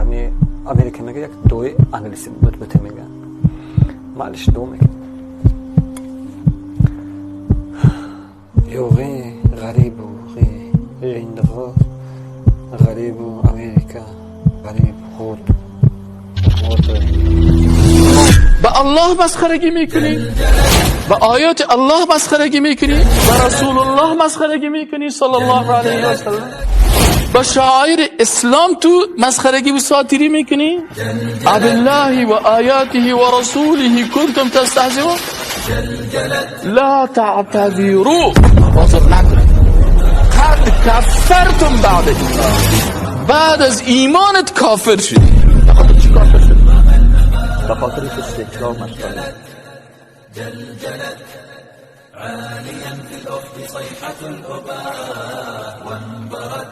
Армияи Америка мега, як дуои англисӣ бите мега. Малиш, дуо мекунем. Ёғи ғарибу ғиндиғо, ғарибу Америка, ғариб худ. به الله مسخرگی میکنی، به آیات الله مسخرگی میکنی، به رسول الله مسخرگی میکنی صلی الله علیه و سلم، به شعائر اسلام تو مسخرگی و ساتیری میکنی. ابالله و آیاته و رسوله کنتم تستهزئون لا تعتذروا. عذر نکنید. قد کفرتم بعد ایمان. بعد از ایمانت کافر شدی. بخاطر چی کافر شدی؟ به خاطر که سکلار مشغله. جلجلت عاليا في الأفق صيحة الأباء وانبرت.